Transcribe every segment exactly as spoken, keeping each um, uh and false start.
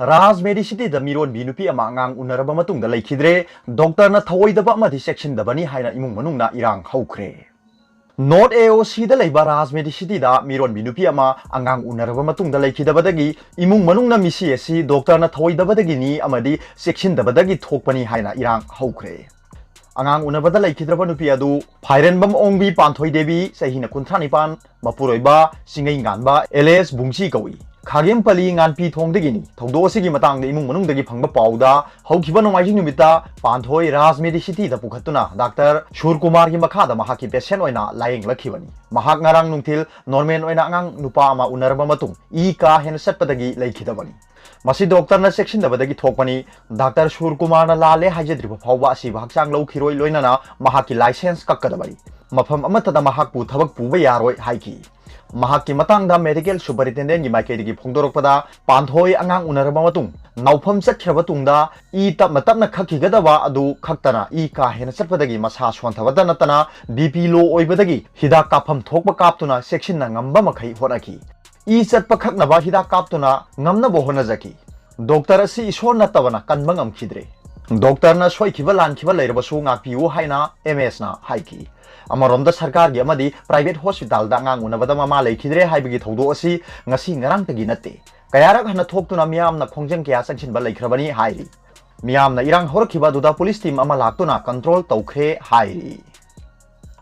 ꯔꯥꯖ ꯃꯦꯗꯤꯁꯤꯇꯤꯗ ꯃꯤꯔꯣꯟꯕꯤ ꯅꯨꯄꯤ ꯑꯃ ꯑꯉꯥꯡ ꯎꯅꯔꯕ ꯃꯇꯨꯡꯗ ꯂꯩꯈꯤꯗ꯭ꯔꯦ꯫ ꯗꯣꯛꯇꯔꯅ ꯊꯧꯑꯣꯏꯗꯕ ꯑꯃꯗꯤ ꯆꯦꯛꯁꯤꯟꯗꯕꯅꯤ ꯍꯥꯏꯅ ꯏꯃꯨꯡ ꯃꯅꯨꯡꯅ ꯏꯔꯥꯡ ꯍꯧꯈ꯭ꯔꯦ꯫ ꯅꯣꯔꯠ ꯑꯦ ꯑꯣ ꯁꯤꯗ ꯂꯩꯕ ꯔꯥꯖ ꯃꯦꯗꯤꯁꯤꯇꯤꯗ ꯃꯤꯔꯣꯟꯕꯤ ꯅꯨꯄꯤ ꯑꯃ ꯑꯉꯥꯡ ꯎꯅꯔꯕ ꯃꯇꯨꯡꯗ ꯂꯩꯈꯤꯗꯕꯗꯒꯤ ꯏꯃꯨꯡ ꯃꯅꯨꯡꯅ ꯃꯤꯁꯤ ꯑꯁꯤ ꯗꯣꯛꯇꯔꯅ ꯊꯧꯑꯣꯏꯗꯕꯗꯒꯤꯅꯤ ꯑꯃꯗꯤ ꯆꯦꯛꯁꯤꯟꯗꯕꯗꯒꯤ ꯊꯣꯛꯄꯅꯤ ꯍꯥꯏꯅ ꯏꯔꯥꯡ ꯍꯧꯈ꯭ꯔꯦ꯫ ꯑꯉꯥꯡ ꯎꯅꯕꯗ ꯂꯩꯈꯤꯗ꯭ꯔꯕ ꯅꯨꯄꯤ ꯑꯗꯨ ꯐꯥꯏꯔꯦꯟꯕꯝ ꯑꯣꯡꯕꯤ ꯄꯥꯟꯊꯣꯏ ꯗꯦꯕꯤ, ꯆꯍꯤꯅ ꯀꯨꯟꯊ꯭ꯔꯥ ꯅꯤꯄꯥꯟ, ꯃꯄꯨꯔꯣꯏꯕ ꯆꯤꯡꯉꯩ ꯉꯥꯟꯕ ꯑꯦꯂꯤꯌꯥꯁ ꯕꯨꯡꯁꯤ ꯀꯧꯏ꯫ ꯈꯥꯒꯦꯝꯄꯜꯂꯤ ꯉꯥꯟꯄꯤ ꯊꯣꯡꯗꯒꯤꯅꯤ꯫ ꯊꯧꯗꯣꯛ ꯑꯁꯤꯒꯤ ꯃꯇꯥꯡꯗ ꯏꯃꯨꯡ ꯃꯅꯨꯡꯗꯒꯤ ꯐꯪꯕ ꯄꯥꯎꯗ, ꯍꯧꯈꯤꯕ ꯅꯣꯡꯃꯥꯏꯖꯤꯡ ꯅꯨꯃꯤꯠꯇ ꯄꯥꯟꯊꯣꯏ ꯔꯥꯖ ꯃꯦꯗꯤꯁꯤꯇꯤꯗ ꯄꯨꯈꯠꯇꯨꯅ ꯗꯥꯛꯇꯔ ꯁꯨꯔ ꯀꯨꯃꯥꯔꯒꯤ ꯃꯈꯥꯗ ꯃꯍꯥꯛꯀꯤ ꯄꯦꯁꯦꯟ ꯑꯣꯏꯅ ꯂꯥꯌꯦꯡꯂꯛꯈꯤꯕꯅꯤ꯫ ꯃꯍꯥꯛ ꯉꯔꯥꯡ ꯅꯨꯡꯊꯤꯜ ꯅꯣꯔꯃꯦꯜ ꯑꯣꯏꯅ ꯑꯉꯥꯡ ꯅꯨꯄꯥ ꯑꯃ ꯎꯅꯔꯕ ꯃꯇꯨꯡ ꯏ ꯀꯥ ꯍꯦꯟꯅ ꯆꯠꯄꯗꯒꯤ ꯂꯩꯈꯤꯗꯕꯅꯤ꯫ ꯃꯁꯤ ꯗꯣꯛꯇꯔꯅ ꯆꯦꯛꯁꯤꯟꯗꯕꯗꯒꯤ ꯊꯣꯛꯄꯅꯤ꯫ ꯗꯥꯛꯇꯔ ꯁꯨꯔ ꯀꯨꯃꯥꯔꯅ ꯂꯥꯜꯂꯦ ꯍꯥꯏꯖꯗ꯭ꯔꯤꯕ ꯐꯥꯎꯕ ꯑꯁꯤꯕ ꯍꯛꯆꯥꯡ ꯂꯧꯈꯤꯔꯣꯏ, ꯂꯣꯏꯅꯅ ꯃꯍꯥꯛꯀꯤ ꯂꯥꯏꯁꯦꯟꯁ ꯀꯛꯀꯗꯕꯅꯤ꯫ ꯃꯐꯝ ꯑꯃꯠꯇꯗ ꯃꯍꯥꯛꯄꯨ ꯊꯕꯛ ꯄꯨꯕ ꯌꯥꯔꯣꯏ ꯍꯥꯏꯈꯤ꯫ ꯃꯍꯥꯛꯀꯤ ꯃꯇꯥꯡꯗ ꯃꯦꯗꯤꯀꯦꯜ ꯁꯨꯄꯔꯤꯟꯇꯦꯟꯗꯦꯟꯒꯤ ꯃꯥꯏꯀꯩꯗꯒꯤ ꯐꯣꯡꯗꯣꯔꯛꯄꯗ, ꯄꯥꯟꯊꯣꯏ ꯑꯉꯥꯡ ꯎꯅꯔꯕ ꯃꯇꯨꯡ ꯅꯥꯎꯐꯝ ꯆꯠꯈ꯭ꯔꯕ ꯇꯨꯡꯗ ꯏ ꯇꯞꯅ ꯇꯞꯅ ꯈꯛꯈꯤꯒꯗꯕ ꯑꯗꯨ ꯈꯛꯇꯅ ꯏ ꯀꯥ ꯍꯦꯟꯅ ꯆꯠꯄꯗꯒꯤ ꯃꯁꯥ ꯁꯣꯟꯊꯕꯇ ꯅꯠꯇꯅ ꯕꯤ ꯄꯤ ꯂꯣ ꯑꯣꯏꯕꯗꯒꯤ ꯍꯤꯗꯥꯛ ꯀꯥꯞꯐꯝ ꯊꯣꯛꯄ ꯀꯥꯞꯇꯨꯅ ꯆꯦꯛꯁꯤꯟꯅ ꯉꯝꯕ ꯃꯈꯩ ꯍꯣꯠꯅꯈꯤ꯫ ꯏ ꯆꯠꯄ ꯈꯛꯅꯕ ꯍꯤꯗꯥꯛ ꯀꯥꯞꯇꯨꯅ ꯉꯝꯅꯕ ꯍꯣꯠꯅꯖꯈꯤ꯫ ꯗꯣꯛꯇꯔ ꯑꯁꯤ ꯏꯁꯣꯔ ꯅꯠꯇꯕꯅ ꯀꯟꯕ ꯉꯝꯈꯤꯗ꯭ꯔꯦ꯫ ꯗꯣꯛꯇꯔꯅ ꯁꯣꯏꯈꯤꯕ ꯂꯥꯟꯈꯤꯕ ꯂꯩꯔꯕꯁꯨ ꯉꯥꯛꯄꯤꯌꯨ ꯍꯥꯏꯅ ꯑꯦꯝ ꯑꯦꯁꯅ ꯍꯥꯏꯈꯤ꯫ ꯑꯃꯔꯣꯝꯗ ꯁꯔꯀꯥꯔꯒꯤ ꯑꯃꯗꯤ ꯄ꯭ꯔꯥꯏꯚꯦꯠ ꯍꯣꯁꯄꯤꯇꯥꯜꯗ ꯑꯉꯥꯡ ꯎꯅꯕꯗ ꯃꯃꯥ ꯂꯩꯈꯤꯗ꯭ꯔꯦ ꯍꯥꯏꯕꯒꯤ ꯊꯧꯗꯣꯛ ꯑꯁꯤ ꯉꯁꯤ ꯉꯔꯥꯡꯇꯒꯤ ꯅꯠꯇꯦ꯫ ꯀꯌꯥꯔꯛ ꯍꯟꯅ ꯊꯣꯛꯇꯨꯅ ꯃꯤꯌꯥꯝꯅ ꯈꯣꯡꯖꯪ ꯀꯌꯥ ꯆꯪꯁꯤꯟꯕ ꯂꯩꯈ꯭ꯔꯕꯅꯤ ꯍꯥꯏꯔꯤ꯫ ꯃꯤꯌꯥꯝꯅ ꯏꯔꯥꯡ ꯍꯧꯔꯛꯈꯤꯕ ꯑꯗꯨꯗ ꯄꯨꯂꯤꯁ ꯇꯤꯝ ꯑꯃ ꯂꯥꯛꯇꯨꯅ ꯀꯟꯇ꯭ꯔꯣꯜ ꯇꯧꯈ꯭ꯔꯦ ꯍꯥꯏꯔꯤ꯫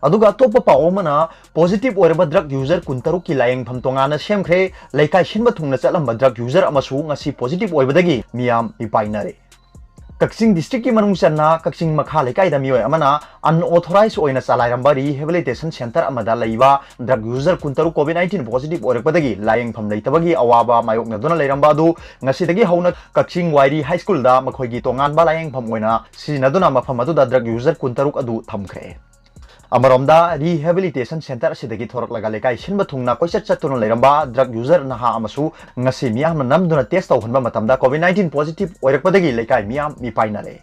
ꯑꯗꯨꯒ ꯑꯇꯣꯞꯄ ꯄꯥꯎ ꯑꯃꯅ, ꯄꯣꯖꯤꯇꯤꯚ ꯑꯣꯏꯔꯕ ꯗ꯭ꯔꯒ ꯌꯨꯖꯔ ꯀꯨꯟꯇꯔꯨꯛꯀꯤ ꯂꯥꯌꯦꯡꯐꯝ ꯇꯣꯉꯥꯟꯅ ꯁꯦꯝꯈ꯭ꯔꯦ꯫ ꯂꯩꯀꯥꯏ ꯁꯤꯟꯕ ꯊꯨꯡꯅ ꯆꯠꯂꯝꯕ ꯗ꯭ꯔꯒ ꯌꯨꯖꯔ ꯑꯃꯁꯨ ꯉꯁꯤ ꯄꯣꯖꯤꯇꯤꯚ ꯑꯣꯏꯕꯗꯒꯤ ꯃꯤꯌꯥꯝ ꯃꯤꯄꯥꯏꯅꯔꯦ꯫ ꯀꯛꯆꯤꯡ ꯗꯤꯁꯇ꯭ꯔꯤꯛꯀꯤ ꯃꯅꯨꯡ ꯆꯟꯅ ꯀꯛꯆꯤꯡ ꯃꯈꯥ ꯂꯩꯀꯥꯏꯗ ꯃꯤꯑꯣꯏ ꯑꯃꯅ ꯑꯟꯑꯣꯊꯣꯔꯥꯏꯖ ꯑꯣꯏꯅ ꯆꯂꯥꯏꯔꯝꯕ ꯔꯤꯍꯦꯕꯤꯂꯤꯇꯦꯁꯟ ꯁꯦꯟꯇꯔ ꯑꯃꯗ ꯂꯩꯕ ꯗ꯭ꯔꯒ ꯌꯨꯖꯔ ꯀꯨꯟꯇꯔꯨꯛ ꯀꯣꯚꯤꯗ ꯅꯥꯏꯟꯇꯤꯟ ꯄꯣꯖꯤꯇꯤꯚ ꯑꯣꯏꯔꯛꯄꯗꯒꯤ ꯂꯥꯌꯦꯡꯐꯝ ꯂꯩꯇꯕꯒꯤ ꯑꯋꯥꯕ ꯃꯥꯌꯣꯛꯅꯗꯨꯅ ꯂꯩꯔꯝꯕ ꯑꯗꯨ ꯉꯁꯤꯗꯒꯤ ꯍꯧꯅ ꯀꯛꯆꯤꯡ ꯋꯥꯏꯔꯤ ꯍꯥꯏ ꯁ꯭ꯀꯨꯜꯗ ꯃꯈꯣꯏꯒꯤ ꯇꯣꯉꯥꯟꯕ ꯂꯥꯌꯦꯡꯐꯝ ꯑꯣꯏꯅ ꯁꯤꯖꯤꯟꯅꯗꯨꯅ ꯃꯐꯝ ꯑꯗꯨꯗ ꯗ꯭ꯔꯒ ꯌꯨꯖꯔ ꯀꯨꯟꯇꯔꯨꯛ ꯑꯗꯨ ꯊꯝꯈ꯭ꯔꯦ꯫ ꯑꯃꯔꯣꯝꯗ, ꯔꯤꯍꯦꯕꯤꯂꯤꯇꯦꯁꯟ ꯁꯦꯟꯇꯔ ꯑꯁꯤꯗꯒꯤ ꯊꯣꯔꯛꯂꯒ ꯂꯩꯀꯥꯏ ꯁꯤꯟꯕ ꯊꯨꯡꯅ ꯀꯣꯏꯆꯠ ꯆꯠꯇꯨꯅ ꯂꯩꯔꯝꯕ ꯗ꯭ꯔꯒ ꯌꯨꯖꯔ ꯅꯍꯥ ꯑꯃꯁꯨ ꯉꯁꯤ ꯃꯤꯌꯥꯝꯅ ꯅꯝꯗꯨꯅ ꯇꯦꯁ ꯇꯧꯍꯟꯕ ꯃꯇꯝꯗ ꯀꯣꯚꯤꯗ ꯅꯥꯏꯟꯇꯤꯟ ꯄꯣꯖꯤꯇꯤꯚ ꯑꯣꯏꯔꯛꯄꯗꯒꯤ ꯂꯩꯀꯥꯏ ꯃꯤꯌꯥꯝ ꯃꯤꯄꯥꯏꯅꯔꯦ꯫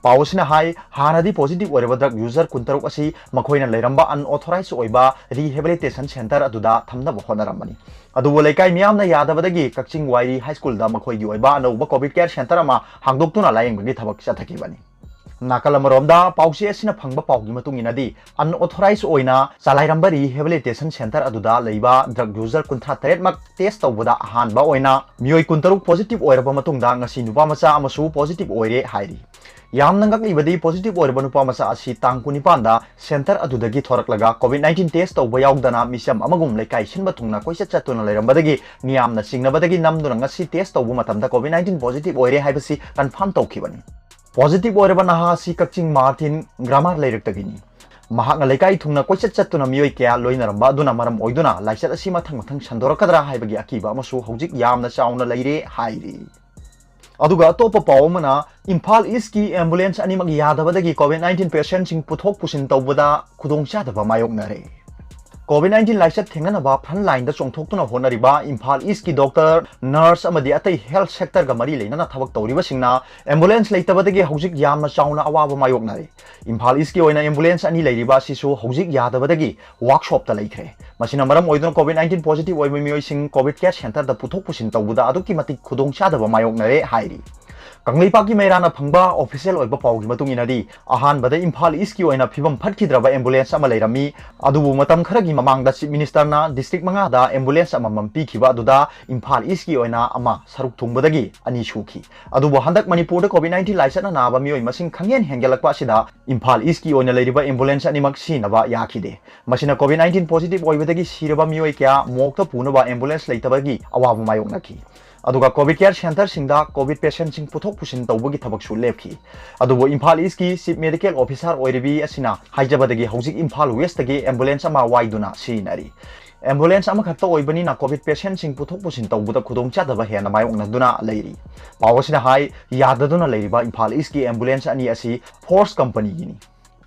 ꯄꯥꯎ ꯑꯁꯤꯅ ꯍꯥꯏ, ꯍꯥꯟꯅꯗꯤ positive ꯑꯣꯏꯔꯕ drug user ꯀꯨꯟꯇꯔꯨꯛ ꯑꯁꯤ ꯃꯈꯣꯏꯅ ꯂꯩꯔꯝꯕ unauthorized ꯑꯣꯏꯕ rehabilitation center ꯑꯗꯨꯗ ꯊꯝꯅꯕ ꯍꯣꯠꯅꯔꯝꯕꯅꯤ꯫ ꯑꯗꯨꯕꯨ ꯂꯩꯀꯥꯏ ꯃꯤꯌꯥꯝꯅ ꯌꯥꯗꯕꯗꯒꯤ ꯀꯛꯆꯤꯡ ꯋꯥꯏꯔꯤ High Schoolꯗ ꯃꯈꯣꯏꯒꯤ ꯑꯣꯏꯕ ꯑꯅꯧꯕ COVID care center ꯑꯃ ꯍꯥꯡꯗꯣꯛꯇꯨꯅ ꯂꯥꯌꯦꯡꯕꯒꯤ ꯊꯕꯛ ꯆꯠꯊꯈꯤꯕꯅꯤ꯫ ꯅꯥꯀꯜ ꯑꯃꯔꯣꯝꯗ, ꯄꯥꯎꯆꯦ ꯑꯁꯤꯅ ꯐꯪꯕ ꯄꯥꯎꯒꯤ ꯃꯇꯨꯡ ꯏꯟꯅꯗꯤ, unauthorized ꯑꯣꯏꯅ ꯆꯂꯥꯏꯔꯝꯕ rehabilitation center ꯑꯗꯨꯗ ꯂꯩꯕ drug user ꯀꯨꯟꯊ꯭ꯔꯥ ꯇꯔꯦꯠꯃꯛ test ꯇꯧꯕꯗ ꯑꯍꯥꯟꯕ ꯑꯣꯏꯅ ꯃꯤꯑꯣꯏ ꯀꯨꯟꯇꯔꯨꯛ positive ꯑꯣꯏꯔꯕ ꯃꯇꯨꯡꯗ ꯉꯁꯤ ꯅꯨꯄꯥ ꯃꯆꯥ ꯑꯃꯁꯨ positive ꯑꯣꯏꯔꯦ ꯍꯥꯏꯔꯤ꯫ ꯌꯥꯝꯅ ꯉꯛꯂꯤꯕꯗꯤ, positive ꯑꯣꯏꯔꯕ ꯅꯨꯄꯥ ꯃꯆꯥ ꯑꯁꯤ ꯇꯥꯡ ꯀꯨꯟꯅꯤꯄꯥꯟꯗ center ꯑꯗꯨꯗꯒꯤ ꯊꯣꯔꯛꯂꯒ COVID nineteen test ꯇꯧꯕ ꯌꯥꯎꯗꯅ ꯃꯤꯆꯝ ꯑꯃꯒꯨꯝ ꯂꯩꯀꯥꯏ ꯁꯤꯟꯕ ꯊꯨꯡꯅ ꯀꯣꯏꯆꯠ ꯆꯠꯇꯨꯅ ꯂꯩꯔꯝꯕꯗꯒꯤ ꯃꯤꯌꯥꯝꯅ ꯆꯤꯡꯅꯕꯗꯒꯤ ꯅꯝꯗꯨꯅ ꯉꯁꯤ test ꯇꯧꯕ ꯃꯇꯝꯗ COVID nineteen positive ꯑꯣꯏꯔꯦ ꯍꯥꯏꯕꯁꯤ confirm ꯇꯧꯈꯤꯕꯅꯤ꯫ Positive ꯑꯣꯏꯔꯕ ꯅꯍꯥ ꯑꯁꯤ ꯀꯛꯆꯤꯡ ꯃꯥꯔꯇꯤꯟ grammar ꯂꯩꯔꯛꯇꯒꯤꯅꯤ꯫ ꯃꯍꯥꯛꯅ ꯂꯩꯀꯥꯏ ꯊꯨꯡꯅ ꯀꯣꯏꯆꯠ ꯆꯠꯇꯨꯅ ꯃꯤꯑꯣꯏ ꯀꯌꯥ ꯂꯣꯏꯅꯔꯝꯕ ꯑꯗꯨꯅ ꯃꯔꯝ ꯑꯣꯏꯗꯨꯅ ꯂꯥꯏꯆꯠ ꯑꯁꯤ ꯃꯊꯪ ꯃꯊꯪ ꯁꯟꯗꯣꯔꯛꯀꯗ꯭ꯔꯥ ꯍꯥꯏꯕꯒꯤ ꯑꯀꯤꯕ ꯑꯃꯁꯨ ꯍꯧꯖꯤꯛ ꯌꯥꯝꯅ ꯆꯥꯎꯅ ꯂꯩꯔꯦ ꯍꯥꯏꯔꯤ꯫ ꯑꯗꯨꯒ ꯑꯇꯣꯞꯄ ꯄꯥꯎ ꯑꯃꯅ, ꯏꯝꯐꯥꯜ Eastꯀꯤ ambulance ꯑꯅꯤꯃꯛ ꯌꯥꯗꯕꯗꯒꯤ COVID nineteen patientꯁꯤꯡ ꯄꯨꯊꯣꯛ ꯄꯨꯁꯤꯟ ꯇꯧꯕꯗ ꯈꯨꯗꯣꯡꯆꯥꯗꯕ ꯃꯥꯌꯣꯛꯅꯔꯦ꯫ COVID nineteen ꯂꯥꯏꯆꯠ ꯊꯦꯡꯅꯅꯕ front lineꯗ ꯆꯣꯡꯊꯣꯛꯇꯨꯅ ꯍꯣꯠꯅꯔꯤꯕ ꯏꯝꯐꯥꯜ Eastꯀꯤ doctor, nurse ꯑꯃꯗꯤ ꯑꯇꯩ health sectorꯒ ꯃꯔꯤ ꯂꯩꯅꯅ ꯊꯕꯛ ꯇꯧꯔꯤꯕꯁꯤꯡꯅ ambulance ꯂꯩꯇꯕꯗꯒꯤ ꯍꯧꯖꯤꯛ ꯌꯥꯝꯅ ꯆꯥꯎꯅ ꯑꯋꯥꯕ ꯃꯥꯌꯣꯛꯅꯔꯦ꯫ ꯏꯝꯐꯥꯜ Eastꯀꯤ ꯑꯣꯏꯅ ambulance ꯑꯅꯤ ꯂꯩꯔꯤꯕ ꯑꯁꯤꯁꯨ ꯍꯧꯖꯤꯛ ꯌꯥꯗꯕꯗꯒꯤ workshopꯇ ꯂꯩꯈ꯭ꯔꯦ꯫ ꯃꯁꯤꯅ ꯃꯔꯝ ꯑꯣꯏꯗꯨꯅ COVID nineteen positive ꯑꯣꯏꯕ ꯃꯤꯑꯣꯏꯁꯤꯡ COVID care centreꯗ ꯄꯨꯊꯣꯛ ꯄꯨꯁꯤꯟ ꯇꯧꯕꯗ ꯑꯗꯨꯛꯀꯤ ꯃꯇꯤꯛ ꯈꯨꯗꯣꯡꯆꯥꯗꯕ ꯃꯥꯌꯣꯛꯅꯔꯦ ꯍꯥꯏꯔꯤ꯫ ꯀꯪꯂꯩꯄꯥꯛꯀꯤ ꯃꯩꯔꯥꯅ ꯐꯪꯕ official ꯑꯣꯏꯕ ꯄꯥꯎꯒꯤ ꯃꯇꯨꯡ ꯏꯟꯅꯗꯤ, ꯑꯍꯥꯟꯕꯗ ꯏꯝꯐꯥꯜ Eastꯀꯤ ꯑꯣꯏꯅ ꯐꯤꯕꯝ ꯐꯠꯈꯤꯗ꯭ꯔꯕ ambulance ꯑꯃ ꯂꯩꯔꯝꯃꯤ꯫ ꯑꯗꯨꯕꯨ ꯃꯇꯝ ꯈꯔꯒꯤ ꯃꯃꯥꯡꯗ Chief Ministerꯅ district ꯃꯉꯥꯗ ambulance ꯑꯃꯃꯝ ꯄꯤꯈꯤꯕ ꯑꯗꯨꯗ ꯏꯝꯐꯥꯜ Eastꯀꯤ ꯑꯣꯏꯅ ꯑꯃ ꯁꯔꯨꯛ ꯊꯨꯡꯕꯗꯒꯤ ꯑꯅꯤ ꯁꯨꯈꯤ꯫ ꯑꯗꯨꯕꯨ ꯍꯟꯗꯛ ꯃꯅꯤꯄꯨꯔꯗ COVID nineteen ꯂꯥꯏꯆꯠꯅ ꯅꯥꯕ ꯃꯤꯑꯣꯏ ꯃꯁꯤꯡ ꯈꯪꯍꯦꯟ ꯍꯦꯟꯒꯠꯂꯛꯄ ꯑꯁꯤꯗ ꯏꯝꯐꯥꯜ Eastꯀꯤ ꯑꯣꯏꯅ ꯂꯩꯔꯤꯕ ambulance ꯑꯅꯤꯃꯛ ꯁꯤꯖꯤꯟꯅꯕ ꯌꯥꯈꯤꯗꯦ꯫ ꯃꯁꯤꯅ COVID nineteen positive ꯑꯣꯏꯕꯗꯒꯤ ꯁꯤꯔꯕ ꯃꯤꯑꯣꯏ ꯀꯌꯥ morgueꯇ ꯄꯨꯅꯕ ambulance ꯂꯩꯇꯕꯒꯤ ꯑꯋꯥꯕ ꯃꯥꯌꯣꯛꯅꯈꯤ꯫ ꯑꯗꯨꯒ COVID care centreꯁꯤꯡꯗ COVID patientꯁꯤꯡ ꯄꯨꯊꯣꯛ ꯄꯨꯁꯤꯟ ꯇꯧꯕꯒꯤ ꯊꯕꯛꯁꯨ ꯂꯦꯞꯈꯤ꯫ ꯑꯗꯨꯕꯨ ꯏꯝꯐꯥꯜ Eastꯀꯤ Chief Medical Officer ꯑꯣꯏꯔꯤꯕꯤ ꯑꯁꯤꯅ ꯍꯥꯏꯖꯕꯗꯒꯤ ꯍꯧꯖꯤꯛ ꯏꯝꯐꯥꯜ Westꯇꯒꯤ ambulance ꯑꯃ ꯋꯥꯏꯗꯨꯅ ꯁꯤꯖꯤꯟꯅꯔꯤ꯫ Ambulance ꯑꯃꯈꯛꯇ ꯑꯣꯏꯕꯅꯤꯅ COVID patientꯁꯤꯡ ꯄꯨꯊꯣꯛ ꯄꯨꯁꯤꯟ ꯇꯧꯕꯗ ꯈꯨꯗꯣꯡꯆꯥꯗꯕ ꯍꯦꯟꯅ ꯃꯥꯌꯣꯛꯅꯗꯨꯅ ꯂꯩꯔꯤ꯫ ꯄꯥꯎ ꯑꯁꯤꯅ ꯍꯥꯏ, ꯌꯥꯗꯗꯨꯅ ꯂꯩꯔꯤꯕ ꯏꯝꯐꯥꯜ Eastꯀꯤ ambulance ꯑꯅꯤ ꯑꯁꯤ Force companyꯒꯤꯅꯤ꯫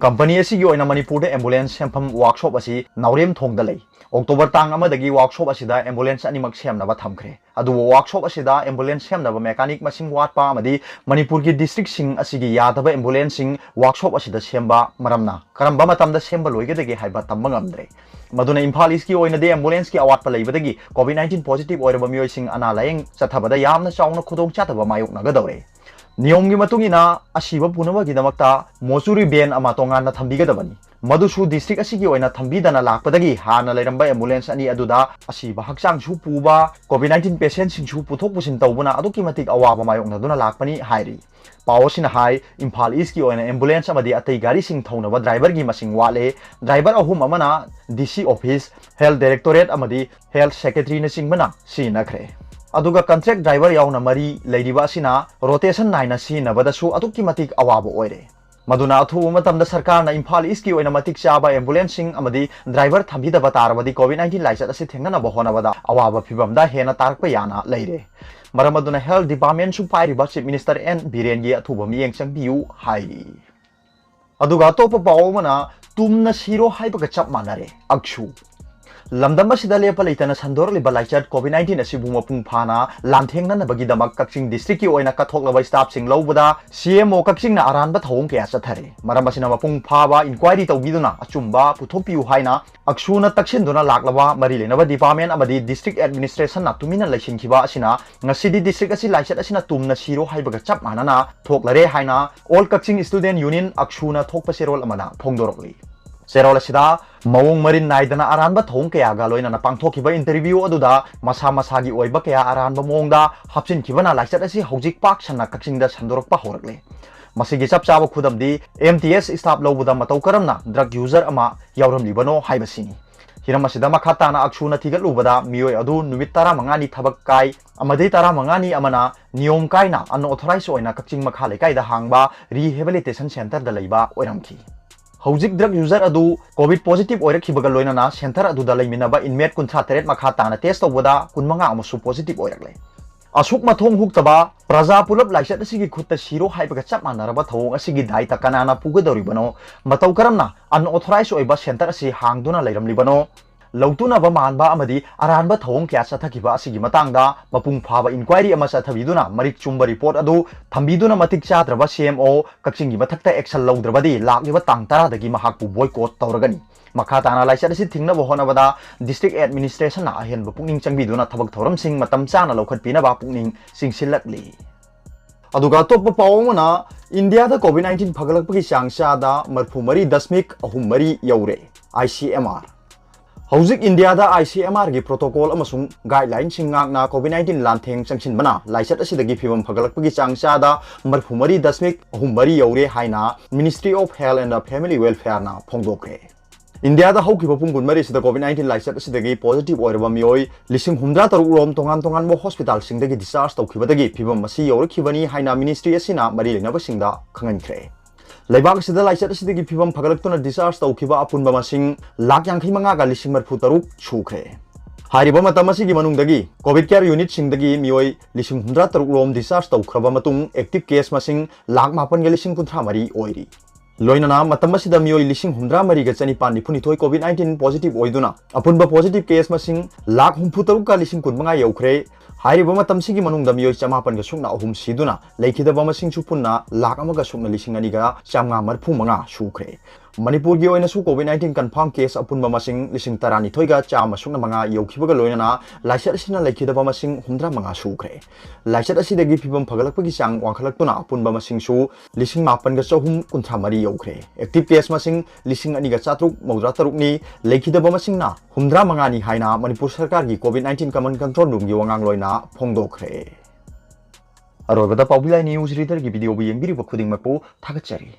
ꯀꯝꯄꯅꯤ ꯑꯁꯤꯒꯤ ꯑꯣꯏꯅ ꯃꯅꯤꯄꯨꯔꯗ ambulance ꯁꯦꯝꯐꯝ workshop ꯑꯁꯤ ꯅꯥꯎꯔꯦꯝꯊꯣꯡꯗ ꯂꯩ꯫ ꯑꯣꯛꯇꯣꯕꯔ ꯇꯥꯡ ꯑꯃꯗꯒꯤ workshop ꯑꯁꯤꯗ ambulance ꯑꯅꯤꯃꯛ ꯁꯦꯝꯅꯕ ꯊꯝꯈ꯭ꯔꯦ꯫ ꯑꯗꯨꯕꯨ workshop ꯑꯁꯤꯗ ambulance ꯁꯦꯝꯅꯕ mechanic ꯃꯁꯤꯡ ꯋꯥꯠꯄ ꯑꯃꯗꯤ ꯃꯅꯤꯄꯨꯔꯒꯤ districtꯁꯤꯡ ꯑꯁꯤꯒꯤ ꯌꯥꯗꯕ ambulanceꯁꯤꯡ workshop ꯑꯁꯤꯗ ꯁꯦꯝꯕ ꯃꯔꯝꯅ ꯀꯔꯝꯕ ꯃꯇꯝꯗ ꯁꯦꯝꯕ ꯂꯣꯏꯒꯗꯒꯦ ꯍꯥꯏꯕ ꯇꯝꯕ ꯉꯝꯗ꯭ꯔꯦ꯫ ꯃꯗꯨꯅ ꯏꯝꯐꯥꯜ Eastꯀꯤ ꯑꯣꯏꯅꯗꯤ ambulanceꯀꯤ ꯑꯋꯥꯠꯄ ꯂꯩꯕꯗꯒꯤ COVID nineteen positive ꯑꯣꯏꯔꯕ ꯃꯤꯑꯣꯏꯁꯤꯡ ꯑꯅꯥ ꯂꯥꯌꯦꯡ ꯆꯠꯊꯕꯗ ꯌꯥꯝꯅ ꯆꯥꯎꯅ ꯈꯨꯗꯣꯡꯆꯥꯗꯕ ꯃꯥꯌꯣꯛꯅꯒꯗꯧꯔꯦ꯫ ꯅꯤꯌꯣꯝꯒꯤ ꯃꯇꯨꯡ ꯏꯟꯅ ꯑꯁꯤꯕ ꯄꯨꯅꯕꯒꯤꯗꯃꯛꯇ mortuary van ꯑꯃ ꯇꯣꯉꯥꯟꯅ ꯊꯝꯕꯤꯒꯗꯕꯅꯤ꯫ ꯃꯗꯨꯁꯨ district ꯑꯁꯤꯒꯤ ꯑꯣꯏꯅ ꯊꯝꯕꯤꯗꯅ ꯂꯥꯛꯄꯗꯒꯤ ꯍꯥꯟꯅ ꯂꯩꯔꯝꯕ ambulance ꯑꯅꯤ ꯑꯗꯨꯗ ꯑꯁꯤꯕ ꯍꯛꯆꯥꯡꯁꯨ ꯄꯨꯕ, COVID nineteen patientꯁꯤꯡꯁꯨ ꯄꯨꯊꯣꯛ ꯄꯨꯁꯤꯟ ꯇꯧꯕꯅ ꯑꯗꯨꯛꯀꯤ ꯃꯇꯤꯛ ꯑꯋꯥꯕ ꯃꯥꯌꯣꯛꯅꯗꯨꯅ ꯂꯥꯛꯄꯅꯤ ꯍꯥꯏꯔꯤ꯫ ꯄꯥꯎ ꯑꯁꯤꯅ ꯍꯥꯏ, ꯏꯝꯐꯥꯜ Eastꯀꯤ ꯑꯣꯏꯅ ambulance ꯑꯃꯗꯤ ꯑꯇꯩ ꯒꯥꯔꯤꯁꯤꯡ ꯊꯧꯅꯕ driverꯒꯤ ꯃꯁꯤꯡ ꯋꯥꯠꯂꯦ꯫ Driver ꯑꯍꯨꯝ ꯑꯃꯅ DC office, health directorate ꯑꯃꯗꯤ health secretaryꯅꯆꯤꯡꯕꯅ ꯁꯤꯖꯤꯟꯅꯈ꯭ꯔꯦ꯫ ꯑꯗꯨꯒ contract driver ꯌꯥꯎꯅ ꯃꯔꯤ ꯂꯩꯔꯤꯕ ꯑꯁꯤꯅ rotation ꯅꯥꯏꯅ ꯁꯤꯖꯤꯟꯅꯕꯗꯁꯨ ꯑꯗꯨꯛꯀꯤ ꯃꯇꯤꯛ ꯑꯋꯥꯕ ꯑꯣꯏꯔꯦ꯫ ꯃꯗꯨꯅ ꯑꯊꯨꯕ ꯃꯇꯝꯗ ꯁꯔꯀꯥꯔꯅ ꯏꯝꯐꯥꯜ Eastꯀꯤ ꯑꯣꯏꯅ ꯃꯇꯤꯛ ꯆꯥꯕ ambulanceꯁꯤꯡ ꯑꯃꯗꯤ driver ꯊꯝꯕꯤꯗꯕ ꯇꯥꯔꯕꯗꯤ COVID nineteen ꯂꯥꯏꯆꯠ ꯑꯁꯤ ꯊꯦꯡꯅꯅꯕ ꯍꯣꯠꯅꯕꯗ ꯑꯋꯥꯕ ꯐꯤꯚꯝꯗ ꯍꯦꯟꯅ ꯇꯥꯔꯛꯄ ꯌꯥꯅ ꯂꯩꯔꯦ꯫ ꯃꯔꯝ ꯑꯗꯨꯅ health departmentꯁꯨ ꯄꯥꯏꯔꯤꯕ Chief Minister N ꯕꯤꯔꯦꯟꯒꯤ ꯑꯊꯨꯕ ꯃꯤꯠꯌꯦꯡ ꯆꯪꯕꯤꯌꯨ ꯍꯥꯏꯔꯤ꯫ ꯑꯗꯨꯒ ꯑꯇꯣꯞꯄ ꯄꯥꯎ ꯑꯃꯅ, ꯇꯨꯝꯅ ꯁꯤꯔꯣ ꯍꯥꯏꯕꯒ ꯆꯞ ꯃꯥꯟꯅꯔꯦ, ꯑꯛꯁꯨ꯫ ꯂꯝꯗꯝ ꯑꯁꯤꯗ ꯂꯦꯞꯄ ꯂꯩꯇꯅ ꯁꯟꯗꯣꯔꯛꯂꯤꯕ ꯂꯥꯏꯆꯠ COVID nineteen ꯑꯁꯤꯕꯨ ꯃꯄꯨꯡ ꯐꯥꯅ ꯂꯥꯟꯊꯦꯡꯅꯅꯕꯒꯤꯗꯃꯛ ꯀꯛꯆꯤꯡ districtꯀꯤ ꯑꯣꯏꯅ ꯀꯠꯊꯣꯛꯂꯕ staffꯁꯤꯡ ꯂꯧꯕꯗ CMO ꯀꯛꯆꯤꯡꯅ ꯑꯔꯥꯟꯕ ꯊꯧꯑꯣꯡ ꯀꯌꯥ ꯆꯠꯊꯔꯦ꯫ ꯃꯔꯝ ꯑꯁꯤꯅ ꯃꯄꯨꯡ ꯐꯥꯕ inquiry ꯇꯧꯕꯤꯗꯨꯅ ꯑꯆꯨꯝꯕ ꯄꯨꯊꯣꯛꯄꯤꯌꯨ ꯍꯥꯏꯅ ꯑꯛꯁꯨꯅ ꯇꯛꯁꯤꯟꯗꯨꯅ ꯂꯥꯛꯂꯕ ꯃꯔꯤ ꯂꯩꯅꯕ department ꯑꯃꯗꯤ district administrationꯅ ꯇꯨꯃꯤꯟꯅ ꯂꯩꯁꯤꯟꯈꯤꯕ ꯑꯁꯤꯅ ꯉꯁꯤꯗꯤ district ꯑꯁꯤ ꯂꯥꯏꯆꯠ ꯑꯁꯤꯅ ꯇꯨꯝꯅ ꯁꯤꯔꯣ ꯍꯥꯏꯕꯒ ꯆꯞ ꯃꯥꯟꯅꯅ ꯊꯣꯛꯂꯔꯦ ꯍꯥꯏꯅ All Kaching Student Union, ꯑꯛꯁꯨꯅ ꯊꯣꯛꯄ ꯆꯦꯔꯣꯜ ꯑꯃꯗ ꯐꯣꯡꯗꯣꯔꯛꯂꯤ꯫ ꯆꯦꯔꯣꯜ ꯑꯁꯤꯗ ꯃꯑꯣꯡ ꯃꯔꯤꯟ ꯅꯥꯏꯗꯅ ꯑꯔꯥꯟꯕ ꯊꯧꯑꯣꯡ ꯀꯌꯥꯒ ꯂꯣꯏꯅꯅ ꯄꯥꯡꯊꯣꯛꯈꯤꯕ interview ꯑꯗꯨꯗ ꯃꯁꯥ ꯃꯁꯥꯒꯤ ꯑꯣꯏꯕ ꯀꯌꯥ ꯑꯔꯥꯟꯕ ꯃꯑꯣꯡꯗ ꯍꯥꯞꯆꯤꯟꯈꯤꯕꯅ ꯂꯥꯏꯆꯠ ꯑꯁꯤ ꯍꯧꯖꯤꯛ ꯄꯥꯛ ꯁꯟꯅ ꯀꯛꯆꯤꯡꯗ ꯁꯟꯗꯣꯔꯛꯄ ꯍꯧꯔꯛꯂꯦ꯫ ꯃꯁꯤꯒꯤ ꯆꯞ ꯆꯥꯕ ꯈꯨꯗꯝꯗꯤ MTS staff ꯂꯧꯕꯗ ꯃꯇꯧ ꯀꯔꯝꯅ drug user ꯑꯃ ꯌꯥꯎꯔꯝꯂꯤꯕꯅꯣ ꯍꯥꯏꯕꯁꯤꯅꯤ꯫ ꯍꯤꯔꯝ ꯑꯁꯤꯗ ꯃꯈꯥ ꯇꯥꯅ ꯑꯛꯁꯨꯅ ꯊꯤꯒꯠꯂꯨꯕꯗ ꯃꯤꯑꯣꯏ ꯑꯗꯨ ꯅꯨꯃꯤꯠ ꯇꯔꯥꯃꯉꯥꯅꯤ ꯊꯕꯛ ꯀꯥꯏ ꯑꯃꯗꯤ ꯇꯔꯥꯃꯉꯥꯅꯤ ꯑꯃꯅ ꯅꯤꯌꯣꯝ ꯀꯥꯏꯅ unauthorized ꯑꯣꯏꯅ ꯀꯛꯆꯤꯡ ꯃꯈꯥ ꯂꯩꯀꯥꯏꯗ ꯍꯥꯡꯕ rehabilitation centreꯗ ꯂꯩꯕ ꯑꯣꯏꯔꯝꯈꯤ꯫ ꯍꯧꯖꯤꯛ drug user ꯑꯗꯨ COVID positive ꯑꯣꯏꯔꯛꯈꯤꯕꯒ ꯂꯣꯏꯅꯅ centre ꯑꯗꯨꯗ ꯂꯩꯃꯤꯟꯅꯕ inmate ꯀꯨꯟꯊ꯭ꯔꯥ ꯇꯔꯦꯠ ꯃꯈꯥ ꯇꯥꯅ test ꯇꯧꯕꯗ ꯀꯨꯟꯃꯉꯥ ꯑꯃꯁꯨ positive ꯑꯣꯏꯔꯛꯂꯦ꯫ ꯑꯁꯨꯛ ꯃꯊꯣꯡ ꯍꯨꯛꯇꯕ, ꯄ꯭ꯔꯖꯥ ꯄꯨꯂꯞ ꯂꯥꯏꯆꯠ ꯑꯁꯤꯒꯤ ꯈꯨꯠꯇ ꯁꯤꯔꯣ ꯍꯥꯏꯕꯒ ꯆꯞ ꯃꯥꯟꯅꯔꯕ ꯊꯧꯑꯣꯡ ꯑꯁꯤꯒꯤ ꯗꯥꯏꯇ ꯀꯅꯥꯅ ꯄꯨꯒꯗꯧꯔꯤꯕꯅꯣ? ꯃꯇꯧ ꯀꯔꯝꯅ unauthorized ꯑꯣꯏꯕ center ꯑꯁꯤ ꯍꯥꯡꯗꯨꯅ ꯂꯩꯔꯝꯂꯤꯕꯅꯣ? ꯂꯧꯇꯨꯅꯕ ꯃꯥꯟꯕ ꯑꯃꯗꯤ ꯑꯔꯥꯟꯕ ꯊꯧꯑꯣꯡ ꯀꯌꯥ ꯆꯠꯊꯈꯤꯕ ꯑꯁꯤꯒꯤ ꯃꯇꯥꯡꯗ ꯃꯄꯨꯡ ꯐꯥꯕ inquiry ꯑꯃ ꯆꯠꯊꯕꯤꯗꯨꯅ ꯃꯔꯤꯛ ꯆꯨꯝꯕ report ꯑꯗꯨ ꯊꯝꯕꯤꯗꯨꯅ ꯃꯇꯤꯛ ꯆꯥꯗ꯭ꯔꯕ C M O ꯀꯛꯆꯤꯡꯒꯤ ꯃꯊꯛꯇ action ꯂꯧꯗ꯭ꯔꯕꯗꯤ ꯂꯥꯛꯂꯤꯕ ꯇꯥꯡ ꯇꯔꯥꯗꯒꯤ ꯃꯍꯥꯛꯄꯨ boycott ꯇꯧꯔꯒꯅꯤ꯫ ꯃꯈꯥ ꯇꯥꯅ ꯂꯥꯏꯆꯠ ꯑꯁꯤ ꯊꯤꯡꯅꯕ ꯍꯣꯠꯅꯕꯗ district administrationꯅ ꯑꯍꯦꯟꯕ ꯄꯨꯛꯅꯤꯡ ꯆꯪꯕꯤꯗꯨꯅ ꯊꯕꯛ ꯊꯧꯔꯝꯁꯤꯡ ꯃꯇꯝ ꯆꯥꯅ ꯂꯧꯈꯠꯄꯤꯅꯕ ꯄꯨꯛꯅꯤꯡ ꯆꯤꯡꯁꯤꯜꯂꯛꯂꯤ꯫ ꯑꯗꯨꯒ ꯑꯇꯣꯞꯄ ꯄꯥꯎ ꯑꯃꯅ, ꯏꯟꯗꯤꯌꯥꯗ COVID nineteen ꯐꯒꯠꯂꯛꯄꯒꯤ ꯆꯥꯡ ꯆꯥꯗ ꯃꯔꯤꯐꯨ ꯃꯔꯤ ꯗꯁꯃꯤꯛ ꯑꯍꯨꯝ ꯃꯔꯤ ꯌꯧꯔꯦ, I C M R꯫ ꯍꯧꯖꯤꯛ ꯏꯟꯗꯤꯌꯥꯗ I C M Rꯒꯤ protocol ꯑꯃꯁꯨꯡ guidelineꯁꯤꯡ ꯉꯥꯛꯅ COVID nineteen ꯂꯥꯟꯊꯦꯡ ꯆꯪꯁꯤꯟꯕꯅ ꯂꯥꯏꯆꯠ ꯑꯁꯤꯗꯒꯤ ꯐꯤꯕꯝ ꯐꯒꯠꯂꯛꯄꯒꯤ ꯆꯥꯡ ꯆꯥꯗ ꯃꯔꯤꯐꯨ ꯃꯔꯤ ꯗꯁꯃꯤꯛ ꯑꯍꯨꯝ ꯃꯔꯤ ꯌꯧꯔꯦ ꯍꯥꯏꯅ Ministry of Health and Family Welfareꯅ ꯐꯣꯡꯗꯣꯛꯈ꯭ꯔꯦ꯫ ꯏꯟꯗꯤꯌꯥꯗ ꯍꯧꯈꯤꯕ ꯄꯨꯡ ꯀꯨꯟꯃꯔꯤꯁꯤꯗ COVID nineteen ꯂꯥꯏꯆꯠ ꯑꯁꯤꯗꯒꯤ positive ꯑꯣꯏꯔꯕ ꯃꯤꯑꯣꯏ ꯂꯤꯁꯤꯡ ꯍꯨꯝꯗ꯭ꯔꯥ ꯇꯔꯨꯛ ꯔꯣꯝ ꯇꯣꯉꯥꯟ ꯇꯣꯉꯥꯟꯕ hospitalꯁꯤꯡꯗꯒꯤ discharge ꯇꯧꯈꯤꯕꯗꯒꯤ ꯐꯤꯕꯝ ꯑꯁꯤ ꯌꯧꯔꯛꯈꯤꯕꯅꯤ ꯍꯥꯏꯅ ministry ꯑꯁꯤꯅ ꯃꯔꯤ ꯂꯩꯅꯕꯁꯤꯡꯗ ꯈꯪꯍꯟꯈ꯭ꯔꯦ꯫ ꯂꯩꯕꯥꯛ ꯑꯁꯤꯗ ꯂꯥꯏꯆꯠ ꯑꯁꯤꯗꯒꯤ ꯐꯤꯕꯝ ꯐꯒꯠꯂꯛꯇꯨꯅ discharge ꯇꯧꯈꯤꯕ ꯑꯄꯨꯟꯕ ꯃꯁꯤꯡ ꯂꯥꯈ ꯌꯥꯡꯈꯩ ꯃꯉꯥꯒ ꯂꯤꯁꯤꯡ ꯃꯔꯤꯐꯨ ꯇꯔꯨꯛ ꯁꯨꯈ꯭ꯔꯦ꯫ ꯍꯥꯏꯔꯤꯕ ꯃꯇꯝ ꯑꯁꯤꯒꯤ ꯃꯅꯨꯡꯗꯒꯤ COVID care unitꯁꯤꯡꯗꯒꯤ ꯃꯤꯑꯣꯏ ꯂꯤꯁꯤꯡ ꯍꯨꯝꯗ꯭ꯔꯥ ꯇꯔꯨꯛ ꯔꯣꯝ discharge ꯇꯧꯈ꯭ꯔꯕ ꯃꯇꯨꯡ active case ꯃꯁꯤꯡ ꯂꯥꯈ ꯃꯥꯄꯟꯒ ꯂꯤꯁꯤꯡ ꯀꯨꯟꯊ꯭ꯔꯥ ꯃꯔꯤ ꯑꯣꯏꯔꯤ꯫ ꯂꯣꯏꯅꯅ ꯃꯇꯝ ꯑꯁꯤꯗ ꯃꯤꯑꯣꯏ ꯂꯤꯁꯤꯡ ꯍꯨꯝꯗ꯭ꯔꯥ ꯃꯔꯤꯒ ꯆꯅꯤꯄꯥꯟ ꯅꯤꯐꯨ ꯅꯤꯊꯣꯏ COVID nineteen positive ꯑꯣꯏꯗꯨꯅ ꯑꯄꯨꯟꯕ positive case ꯃꯁꯤꯡ ꯂꯥꯈ ꯍꯨꯝꯐꯨ ꯇꯔꯨꯛꯀ ꯂꯤꯁꯤꯡ ꯀꯨꯟ ꯃꯉꯥ ꯌꯧꯈ꯭ꯔꯦ꯫ ꯍꯥꯏꯔꯤꯕ ꯃꯇꯝꯁꯤꯒꯤ ꯃꯅꯨꯡꯗ ꯃꯤꯑꯣꯏ ꯆꯃꯥꯄꯟꯒ ꯁꯨꯞꯅ ꯑꯍꯨꯝ ꯁꯤꯗꯨꯅ ꯂꯩꯈꯤꯗꯕ ꯃꯁꯤꯡꯁꯨ ꯄꯨꯟꯅ ꯂꯥꯈ ꯑꯃꯒ ꯁꯨꯞꯅ ꯂꯤꯁꯤꯡ ꯑꯅꯤꯒ ꯆꯥꯝꯃꯉꯥ ꯃꯔꯤꯐꯨ ꯃꯉꯥ ꯁꯨꯈ꯭ꯔꯦ꯫ ꯃꯅꯤꯄꯨꯔꯒꯤ ꯑꯣꯏꯅꯁꯨ COVID nineteen confirm case ꯑꯄꯨꯟꯕ ꯃꯁꯤꯡ ꯂꯤꯁꯤꯡ ꯇꯔꯥꯅꯤꯊꯣꯏꯒ ꯆꯥꯝꯃ ꯁꯨꯞꯅ ꯃꯉꯥ ꯌꯧꯈꯤꯕꯒ ꯂꯣꯏꯅꯅ ꯂꯥꯏꯆꯠ ꯑꯁꯤꯅ ꯂꯩꯈꯤꯗꯕ ꯃꯁꯤꯡ ꯍꯨꯝꯗ꯭ꯔꯥ ꯃꯉꯥ ꯁꯨꯈ꯭ꯔꯦ꯫ ꯂꯥꯏꯆꯠ ꯑꯁꯤꯗꯒꯤ ꯐꯤꯕꯝ ꯐꯒꯠꯂꯛꯄꯒꯤ ꯆꯥꯡ ꯋꯥꯡꯈꯠꯂꯛꯇꯨꯅ ꯑꯄꯨꯟꯕ ꯃꯁꯤꯡꯁꯨ ꯂꯤꯁꯤꯡ ꯃꯥꯄꯟꯒ ꯆꯍꯨꯝ ꯀꯨꯟꯊ꯭ꯔꯥ ꯃꯔꯤ ꯌꯧꯈ꯭ꯔꯦ꯫ Active case ꯃꯁꯤꯡ ꯂꯤꯁꯤꯡ ꯑꯅꯤꯒ ꯆꯥꯇ꯭ꯔꯨꯛ ꯃꯧꯗ꯭ꯔꯥ ꯇꯔꯨꯛꯅꯤ, ꯂꯩꯈꯤꯗꯕ ꯃꯁꯤꯡꯅ ꯍꯨꯝꯗ꯭ꯔꯥ ꯃꯉꯥꯅꯤ ꯍꯥꯏꯅ ꯃꯅꯤꯄꯨꯔ ꯁꯔꯀꯥꯔꯒꯤ COVID nineteen command control roomꯒꯤ ꯋꯥꯉꯥꯡꯂꯣꯏꯅ ꯐꯣꯡꯗꯣꯛꯈ꯭ꯔꯦ꯫ ꯑꯔꯣꯏꯕꯗ ꯄꯥꯎꯕꯤ ꯂꯥꯏ news readerꯒꯤ videoꯕꯨ ꯌꯦꯡꯕꯤꯔꯤꯕ ꯈꯨꯗꯤꯡꯃꯛꯄꯨ ꯊꯥꯒꯠꯆꯔꯤ꯫